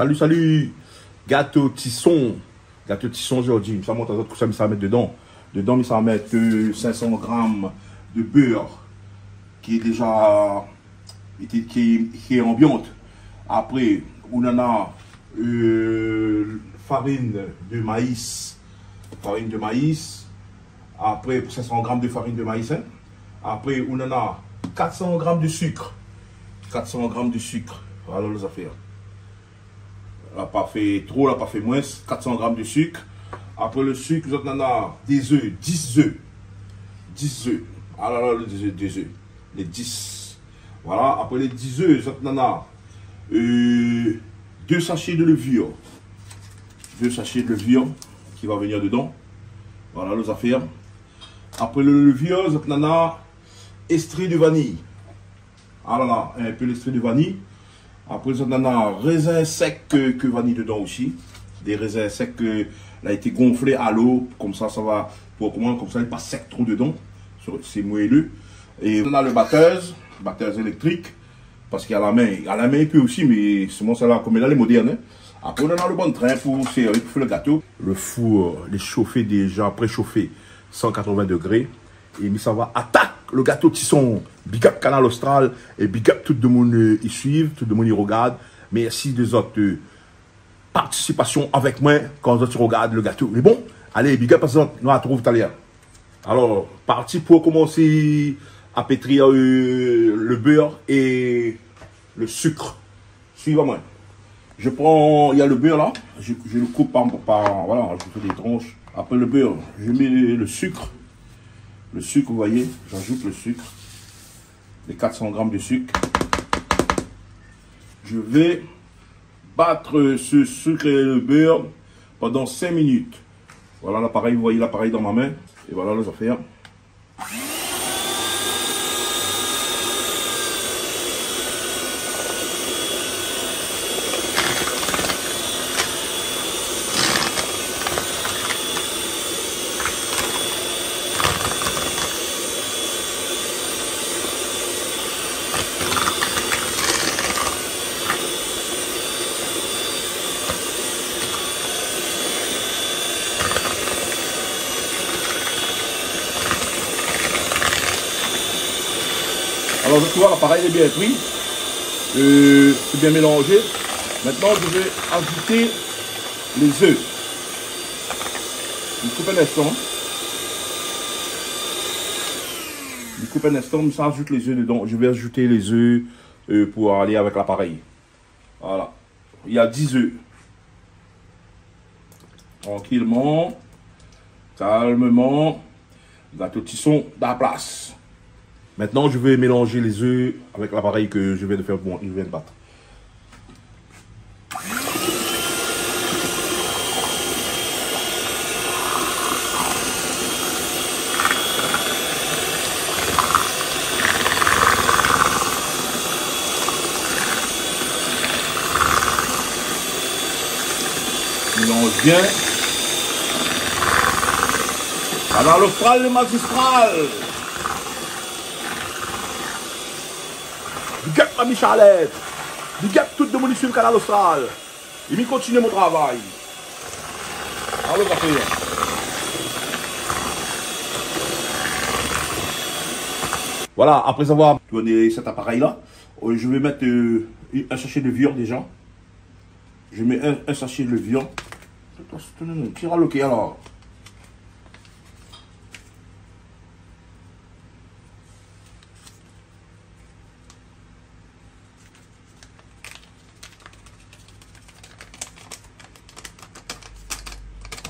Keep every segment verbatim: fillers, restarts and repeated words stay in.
Salut, salut. Gato tison. Gato tison zordi. Mi sa mont azot kosa mi sa mèt dedan. Dedan, mi sa mèt, euh, cinq cents grammes de beurre qui est déjà, qui, qui, qui est ambiante. Après, ou nana, euh, farine de maïs. Farine de maïs. Après, cinq cents grammes de farine de maïs, hein. Après, ou nana quatre cents grammes de sucre. Quatre cents grammes de sucre. Voilà lé zafèr. La pa fé tro, la pa fé moin, quatre cents grammes de sucre. Après le sucre, zot nana des œufs, dix œufs. Dix œufs. Ah là là, les œufs, des œufs. Les dix. Voilà, après les dix œufs, zot nana, euh, deux sachets de levure. Deux sachets de levure qui va venir dedans. Voilà lé zafèr. Après le levure, zot nana extrait de vanille. Ah là là, un peu l'extrait de vanille. Après, zot nana raisin sec que, que vanille dedans aussi. Des raisins secs que la été gonflé à l'eau, comme ça, ça va, pour comment, comme ça, il est pas sec trop dedans. C'est, c'est moelleux. Et on a le batteuse, batteuse électrique, parce qu'à la main, à la main, il peut aussi, mais seulement celle-là, comme elle est moderne, hein. Après, on a le bon train pour servir, pour faire le gâteau. Le four, il est chauffé déjà, préchauffé, cent quatre-vingts degrés. É mi sava atak le gato tison. Big up Kanal Austral é big up tout demoun, euh, i suiv, tout demoun i rogard. Mèrsi de zot, euh, partisipasion avèk moin kan zot i rogard le gato. Lé bon, alé, big up azot, nou artrouv talèr. Alor, parti pou komansé a pétrir, euh, le beurre et le sucre. Suiv amoin. Je prends, il y a le beurre là, je, je le coupe par, par, voilà, je fais des tranches. Après le beurre, je mets le sucre. Le sucre, vous voyez, j'ajoute le sucre. Les quatre cents grammes de sucre. Je vais battre ce sucre et le beurre pendant cinq minutes. Voilà l'appareil, vous voyez l'appareil dans ma main. Et voilà lé zafèr. Alors, tu vois, l'appareil est bien pris. Euh, c'est bien mélangé. Maintenant, je vais ajouter les œufs. Mi koup in instan. Mi koup in instan, mi sa ajout les œufs dedans. Je vais ajouter les œufs, euh, pour aller avec l'appareil. Voilà. Il y a dix œufs. Tranquillement, calmement, gato tison dan la plas. Maintenant, je vais mélanger les œufs avec l'appareil que je viens de faire, bon, je viens de battre. Mélange bien. Kanal Austral, le magistral. Big up Mami Charlette. Big up tout demoun i suiv Kanal Austral. É mi kontinié mon travay. Alor, zafèr. Voilà, après avoir tourné cet appareil-là, euh, je vais mettre, euh, un sachet de levure déjà. Je mets un, un sachet de levure. Tir a loké, alors.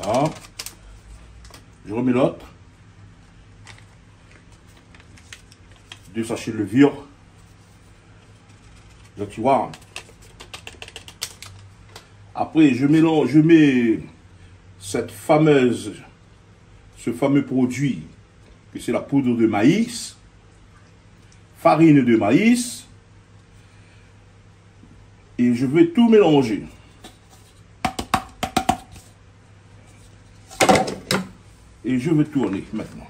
Voilà. Je remets l'autre. Deux sachets de levure. Donc, tu vois. Après, je mélange, je mets cette fameuse, ce fameux produit que c'est la poudre de maïs, farine de maïs, et je vais tout mélanger. Et je vais tourner maintenant.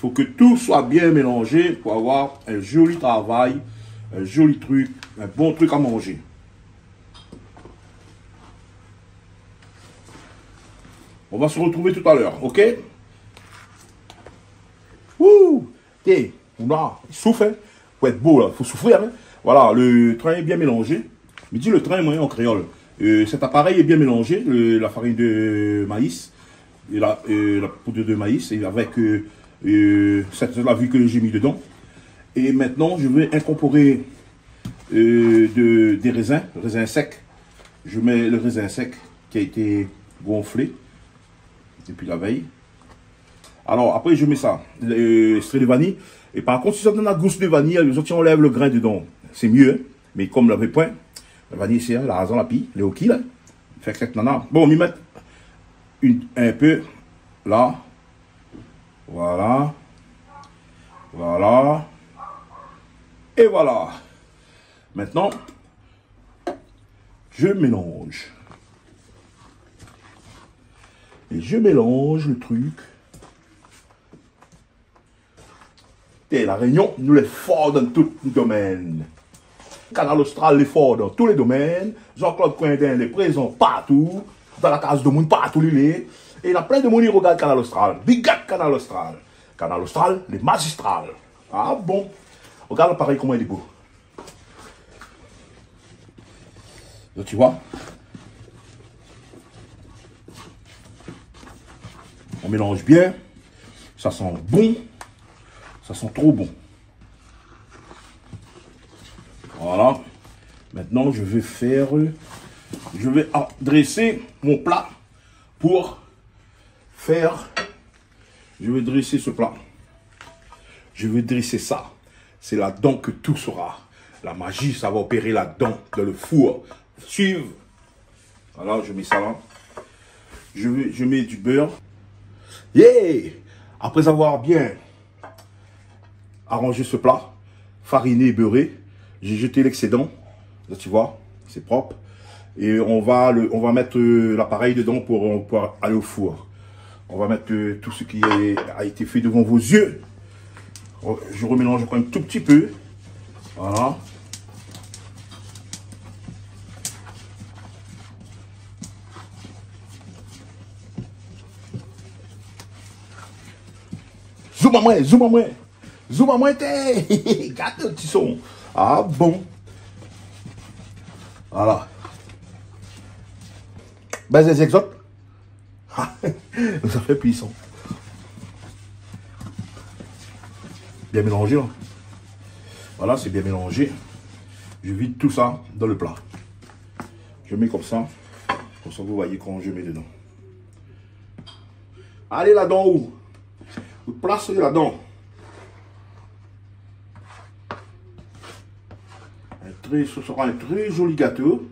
Pour que tout soit bien mélangé, pour avoir un joli travail, un joli truc, un bon truc à manger. On va se retrouver tout à l'heure, ok ? Ouh ! Té, ou la, i souf, hein. Pou èt bo la, fo soufrir, hein. Voilà, le trin lé bien mélanzé. Mi di le trin, moin, an kréol. Euh, cet appareil est bien mélangé, le, la farine de maïs, et la, euh, la poudre de maïs, et avec, euh, euh, cette, la viande que j'ai mis dedans. Et maintenant, je vais incorporer, euh, de, des raisins, raisins secs. Je mets le raisin sec qui a été gonflé depuis la veille. Alors, après, je mets ça, le, extrait de vanille. Et par contre, si zot néna gous de vanille, zot i anlèv le grin dedan. C'est mieux, hein. Mais comme lavé poin, la vanille, sé larzan, la pi, lé oki, la. Fé kèk nana. Bon, mi mèt une, un peu là. Voilà. Voilà. Et voilà. Maintenant, je mélange. Et je mélange le truc. Té, La Réunion, nou lé for dan tout domèn. Kanal Austral lé for dan tout lé domèn. Jean-Claude Coindin lé prézan partou, dan la kaz domoun, partou li lé. É na plin domoun i rogard Kanal Austral. Big up Kanal Austral. Kanal Austral lé mazistral. Ah bon ? Rogard laparèy koman li lé bo. Donc, tu vois, on mélange bien. Ça sent bon. Ça sent trop bon. Voilà. Maintenant, je vais faire, je vais dresser mon plat pour faire, je vais dresser ce plat. Je vais dresser ça. C'est là-dedans que tout sera. La magie, ça va opérer là-dedans, dans le four. Suivez. Voilà, je mets ça là. Je vais, je mets du beurre. Yeah ! Après avoir bien arrangé ce plat, fariné, beurré, j'ai jeté l'excédent. Là, tu vois, c'est propre. Et on va le, on va mettre, euh, l'appareil dedans pour, pour aller au four. On va mettre, euh, tout ce qui est, a été fait devant vos yeux. Je remélange encore un tout petit peu. Voilà. Zoom amoin, zoom amoin. Zoom amoin, té. Gard le ti son. Ah bon. Voilà. Bèz lé zégzot. Ah, sa fé puisan. Bien mélanzé, hein. Voilà, c'est bien mélangé. Je vide tout ça dans le plat. Je mets comme ça. Comme ça, vous voyez quand je mets dedans. Alé ladan ou. Plas ali ladan. Un très, ce sera un très joli gâteau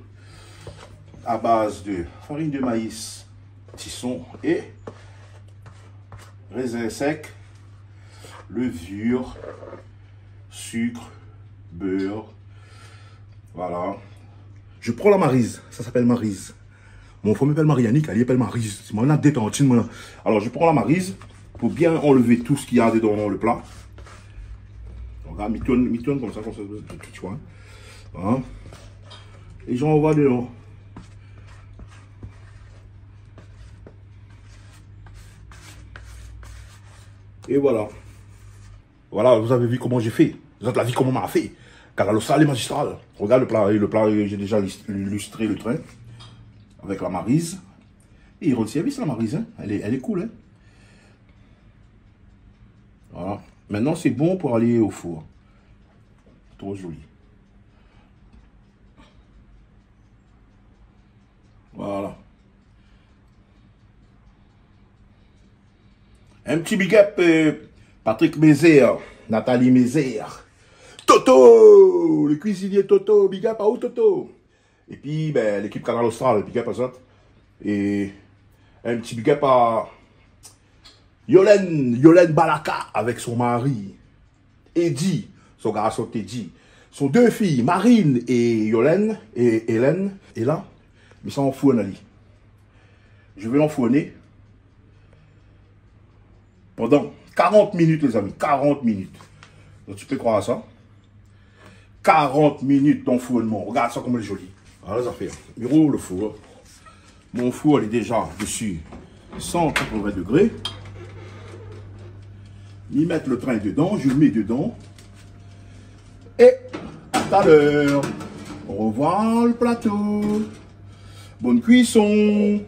à base de farine de maïs, tison et raisin sec, levure, sucre, beurre. Voilà. Je prends la Maryse. Ça s'appelle Maryse. Mon fanm i apèl Marie-Annick, èl i apèl Maryse. Sé moin la détantine, moin la. Alors, je prends la Maryse pour bien enlever tout ce qu'il y a dedans le plat. Regarde, mi tourn, mi tourn konmsa, konmsa, tu vois. Hein ? Et j'envoie dedans. Et voilà. Voilà, vous avez vu comment j'ai fait. Zot la vi koman ma fé. Kanal Austral lé mazistral. Regarde le plat, le plat, j'ai déjà lus-, illustré le trin avec la Maryse. Et il rend service, la Maryse, hein. Elle est, elle est cool, hein. Voilà. Maintenant, c'est bon pour aller au four. Trop joli. Voilà. Un petit big up, euh, Patrick Mézère, Nathalie Mézère, Toto, le cuisinier Toto, big up à vous, Toto. Et puis, ben, l'équipe Kanal Austral, big up à zot. Et un petit big up à Yolène, Yolène Balaka avec son mari. Eddy, son garson Teddy, son deux filles, Marine et Yolène, et Hélène, et là, mi sa anfourn ali. Je vais l'enfourner pendant Karant minit, lézami, karant minit. Donk, ou pé kroir sa. Karant minit dan four, mon. Rogard sa koman lé zoli. Ala zafèr. Mi rouv lo four. Mon four lé déza desi san katrovin dégré. Mi mèt lo trin dedan, mi mèt dedan. É a talèr. Orevoir lo plato. Bone kuison.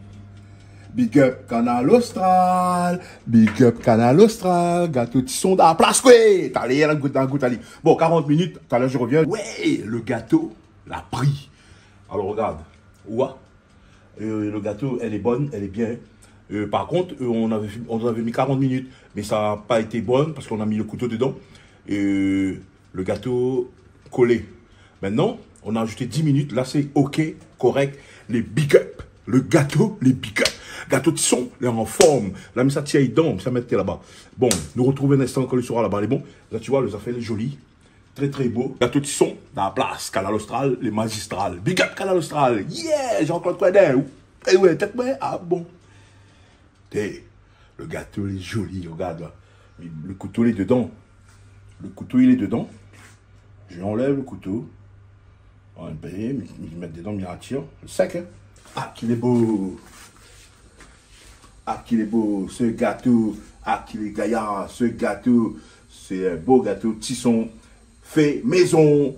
Big up Kanal Austral. Big up Kanal Austral. Gato Tison dan la plas, koué. Talèr, la gout, la gout, alé. Bon, karant minit, talèr mi rovien. Oué, lo gato la pri. Alor, rogard. Oué. Euh, le gâteau, elle est bonne, elle est bien. Euh, par contre, euh, on avait, on avait mis quarante minutes, mais ça n'a pas été bon parce qu'on a mis le couteau dedans. Euh, le gâteau collé. Maintenant, on a ajouté dix minutes. Là, c'est OK, correct. Les big up. Le gâteau, les big up. Gato Tison, lé an form. La, mi sa tir dedan, mi sa mèt laba. Bon, nou retrouv in instan kan li sera laba. Lé bon. La, tu vois, lé zafèr lé zoli. Très, très beau. Gato Tison, dan la plas. Kanal Austral, lé mazistral. Big up Kanal Austral. Yeah, Jean-Claude Coindin. É oué, tèt, oué. Ah bon. Té, le gato lé zoli, rogard la. Mé le kouto lé dedan. Le kouto lé dedan. Mi anlèv le kouto. Oué, bin, mi, mi mèt dedan, mi atir. Sèk, in. Ah, ki lé bo. Ah, ki lé bo, se gato. Ah, ki lé gayar, se gato. Sé in bo gato Tison. Fé mézon.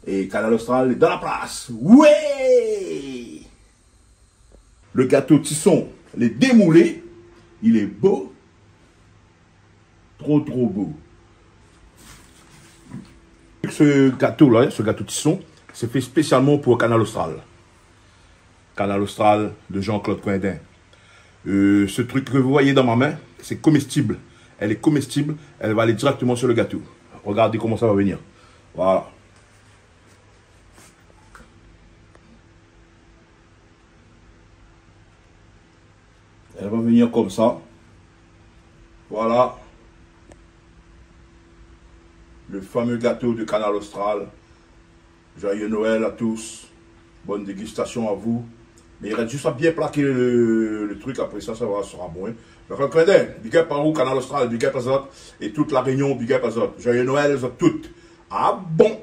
É Kanal Austral lé dan la plas. Oué! Le gato Tison, lé démoulé, il est beau. Trop, trop beau. Ce gâteau-là, ce gâteau Tison, c'est fait spécialement pour Kanal Austral. Kanal Austral de Jean-Claude Coindin. Euh, ce truc que vous voyez dans ma main, c'est comestible. Elle est comestible, elle va aller directement sur le gâteau. Regardez comment ça va venir. Voilà. Elle va venir comme ça. Voilà. Le fameux gâteau de Kanal Austral. Joyeux Noël à tous. Bonne dégustation à vous. Mais il reste juste à bien plaquer le, le truc. Après ça, ça va, sera bon, hein. Jean-Claude Coindin, big up à vous, Kanal Austral, big up à zot. Et toute la Réunion, big up à zot. Joyeux Noël, zot tout. Ah bon.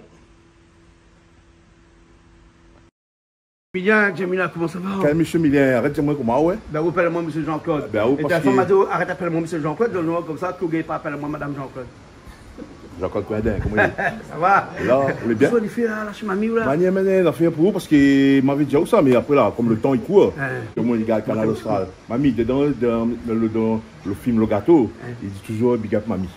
Bien, Jamila, koman sa va ? Kèl mésyé Milien, arèt di amoin koman, oué. Bin, ou apèl amoin mésyé Jean-Claude. Bin, oui, é parské ta fanm la di, arèt apèl amoin mésyé Jean-Claude, donk, konmsa, tou gingn pa apèl amoin madam Jean-Claude. Jean-Claude Coindin, koman i lé ? Sa va ? Lé la, ou lé bien ? Kosa ou fé la, la, shé mami ou la ? Mani, mé, mé, la fé pou ou, parské ma vi di aou sa, mé apré la, kom le tan i kour, koman i gard Kanal Austral. Mami, dedan, dedan, le, dedan, le film Le Gâteau, li di toujour big up mami.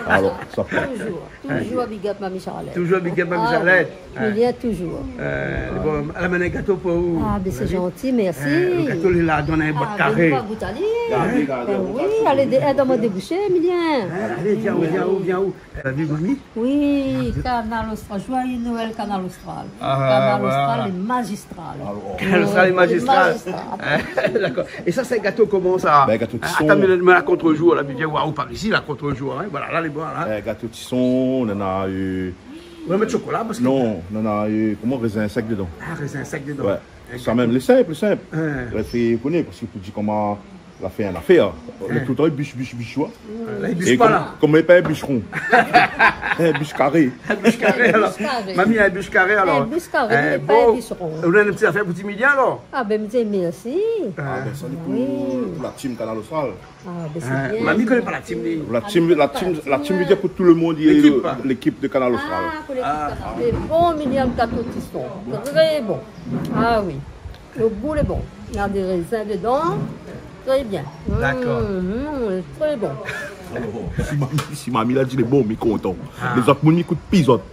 Alor, sa fé. Toujour, toujour big up mami Charlette. Toujour big up mami Charlette. Ah oui, Milien toujour. Euh, bon, èl la amenn in gato pou ou. Ah, bin, sé zanti, mèrsi. Euh, le gato, li la donn in bwat karé. Ah, bin, nou va gout ali. Gard, gard, gard, gard. Bin oui, alé, dé-, èd amoin déboushé, Milien. Alé, vien, vien, vien. Euh, viv mami. Oui, Kanal Austral. Joyeux Noël, Kanal Austral. Ah, voilà. Kanal Austral lé mazistral. Alor. Kanal Austral lé mazistral. Lé mazistral. Dakor. É sa, sé gato koman sa ? Bin, gato Tison. Atann, mé, mé la, kont-jour la, mi vien oir aou par isi la, kont-jour, in. Voilà, la, lé bon la. Eh, gato Tison, nana, euh, ou mèt shokola, parské... Non, nana, euh, koman, rézin sèk dedan. Ah, rézin sèk dedan. Oué. Sa mèm, lé sinp, lé sinp. Oué. La fé koné, parské pou di koman la fé in afèr. Lé toultan i bish, bish, bish, oué. La, i bish pa, la. É kom, kom lé pa in bishron. In bish karé. In bish karé, alor. In bish karé. Mami, in bish karé, alor. In bish karé, mé pa in bishron. Bon, ou néna in ti afèr pou di Milien, alor ? Ah, bin, mi di mèrsi. Ah, bin, sa, lé pou, pou la team Kanal Austral. Ah, bin, sé bien. Mami koné pa la team, li. La team, la team, la team, vé dir pou tout le monde, lékip, lékip de Kanal Austral. Ah, pou lékip Kanal. Lé bon, Milien, gato Tison. Trè bon. Ah oui. Le gou lé bon. Néna dé rézin dedan. Trè bien. Dakor. Mm, mm, trè bon. Alor, si mami, si mami la di lé bon, mi kontan. Ah. Lézot moun, mi ékout pi zot.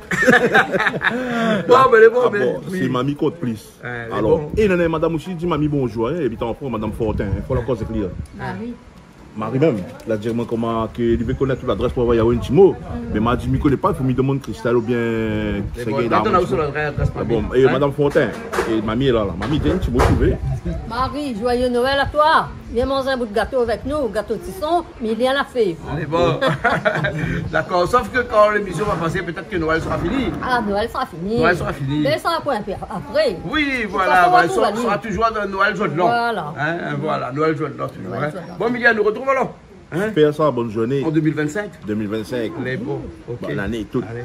Bon, bin, lé bon, ah mé bon, oui. Sé mami kont plis. Alor, é nana madam osi, di mami bonjour, in, épi tanfon, madam Fortin, in, fo la koz èk li, in. Ah oui. Mari mèm, la di amoin koman ke li vé konèt out ladrès pou anvoy aou in ti mo. Mé ma di, mi koné pa, fo mi demann Christelle oubien... Mé bon, la, donn aou son ladrès, mami. Ah bon, é madam Fortin, é mami lé la, la. Mami, di in ti mo, si ou vé. Mari, joyeux Noël à toi. Vien manz in bout gato avèk nou, gato Tison, Milien la fé. Alé, bon. Dakor, sof ke kan lémisyon va pasé, pétèt ke Noèl sera fini. Ah, Noèl sera fini. Noèl sera fini. Mé sa, apré, apré. Oui, voilà, sera toujour dan Noèl jour de l'an. Voilà. In, voilà, Noèl jour de l'an, toujour, in. Noèl jour de l'an. Bon, Milien, nou retrouv alor. Hein ? Super sa, bonne journée. En deux mille vingt-cinq ? Deux mille vingt-cinq. Lé bon, ok. Bonne année, tout. Allez.